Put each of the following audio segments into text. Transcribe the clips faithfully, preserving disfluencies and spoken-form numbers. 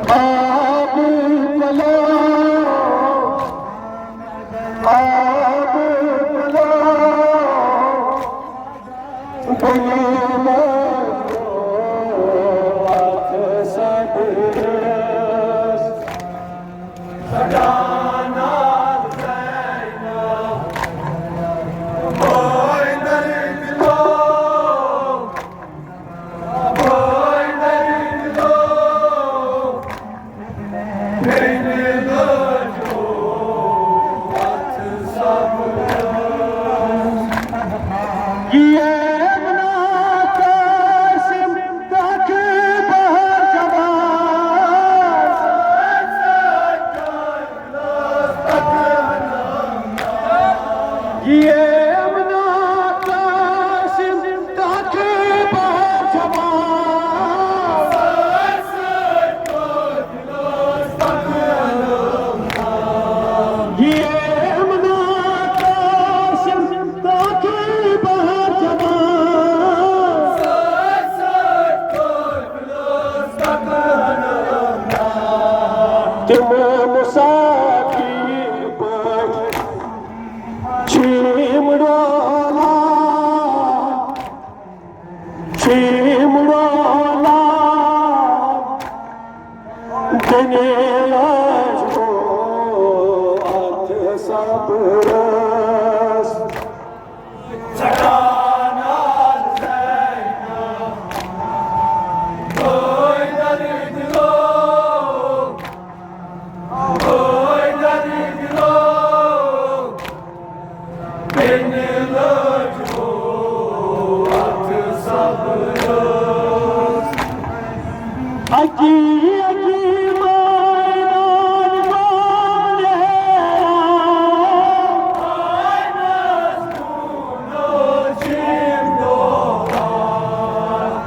آب پلو، آب پلو، بنی لو اتھ صبرس۔ تِم مُسافِر پٲٹھۍ چھِ یِم ڈولان، چھِ یِم ڈولان۔ دٔلیٖل ٲس گوٚو اَتھ صبرس۔ اکی اکی مٲدان گوٚو نیران۔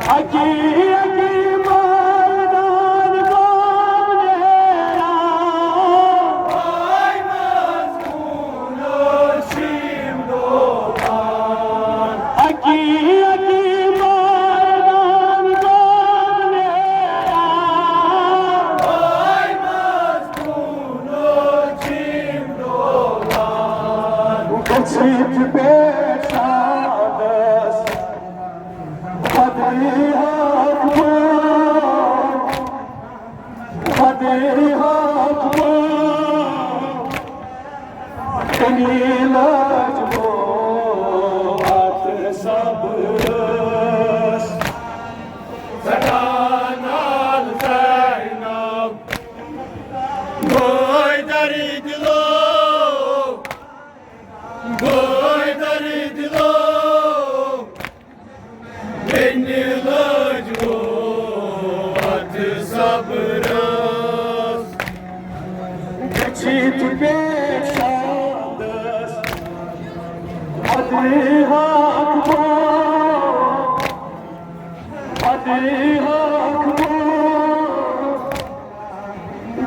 اکی اکی مٲدان گوٚو نیران۔ اکی اکی مٲدان گوٚو نیران۔ گٔژھِتھ پیشانس پتہٕ حق پٲٹھۍ، پتہٕ حق پٲٹھۍ۔ دٔلیٖل ٲس گوٚو اَتھ صبرس۔ سٮ۪ٹھاہ ناز زینب، بٲے دَرِ دِلو، بٲے دَرِ دِلو۔ بیٚنہِ لٲج وو اَتھ صبرس۔ گٔژھِتھ پیشانس، اَدٕ حق گوٚو، اَدٕ حق گوٚو۔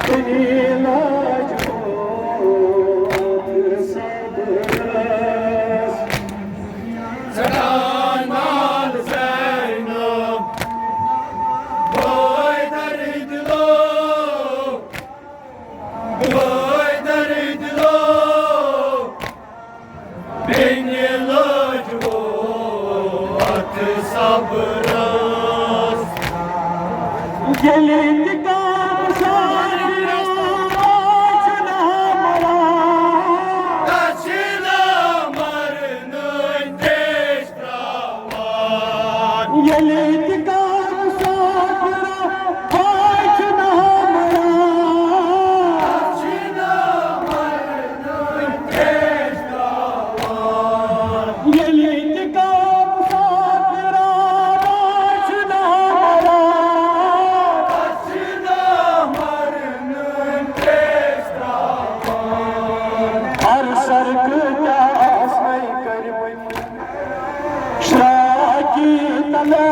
دٔلیٖل ٲس گوٚو اَتھ صبرس۔ سٮ۪ٹھاہ ناز زینب، بٲے دَرِ دِلو، بٲے دَرِ دِلو۔ بیٚنہِ لٲج وو اَتھ صبرس۔ ییٚلہِ تہِ کانٛہہ ساتھ چھُنہ مران، تَس چھِنہ مرنٕچ ترٛیش ترٛاوان۔ ییٚلہِ تہِ کانٛہہ ساتھ پاے چھُنہ مران۔ ییٚلہِ تہِ کانٛہہ ساتھ پھِراوان چھُنہ مران۔ ہر سر کۭتیٛاہ آسنے کٔرمٕتۍ۔ ساقی تلو،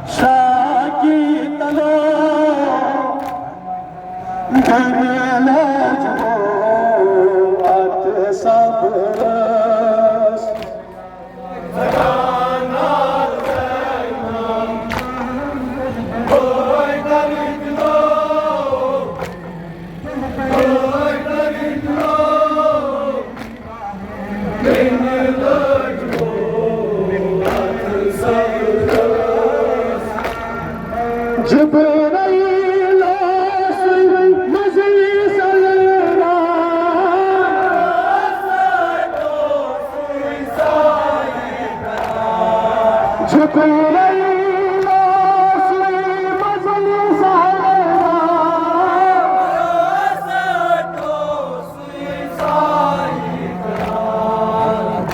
ساقی تلو، دٔلیٖل ٲس گوٚو اَتھ صبرس۔ جبرائیل اوسُے مجلس اللہ۔ جبرائیل اوسُے مجلس اللہ۔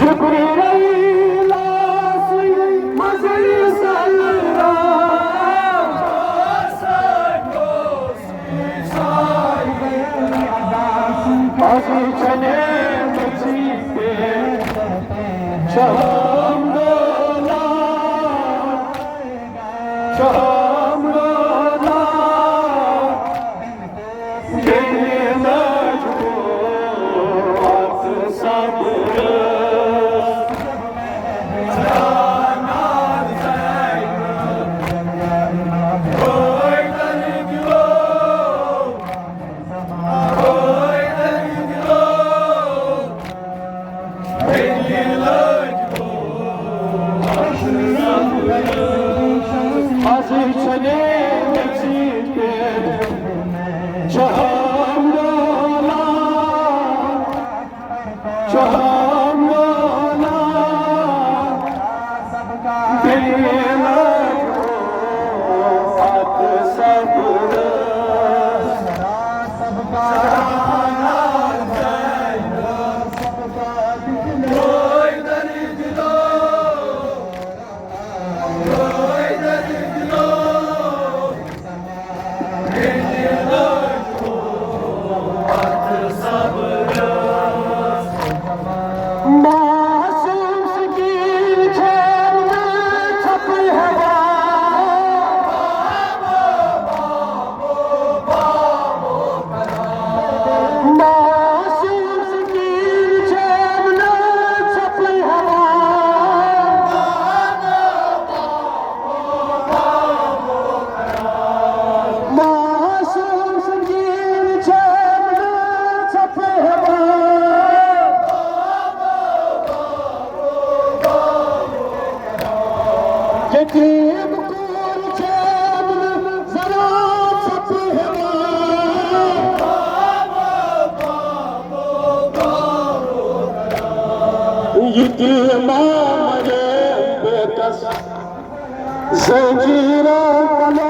جبرائیل اوسُے مجلس اللہ۔ از چھنے مجید شام دولا، شام دولا۔ از چھنے مجید شام دولا، شام دولا۔ دل لگو ات صبر۔ معصوم سکین چھم نہ ژھپے ہوا۔ معصوم سکین چھم نہ ژھپے ہوا۔ معصوم سنگین چھم نہٕ ژھپے ہٮ۪وان۔ یتیٖم کوٗر چھم نہٕ ذرا ژھپے ہٮ۪وان۔ یتیٖم مَرِ بیکس زنجیرو پلو۔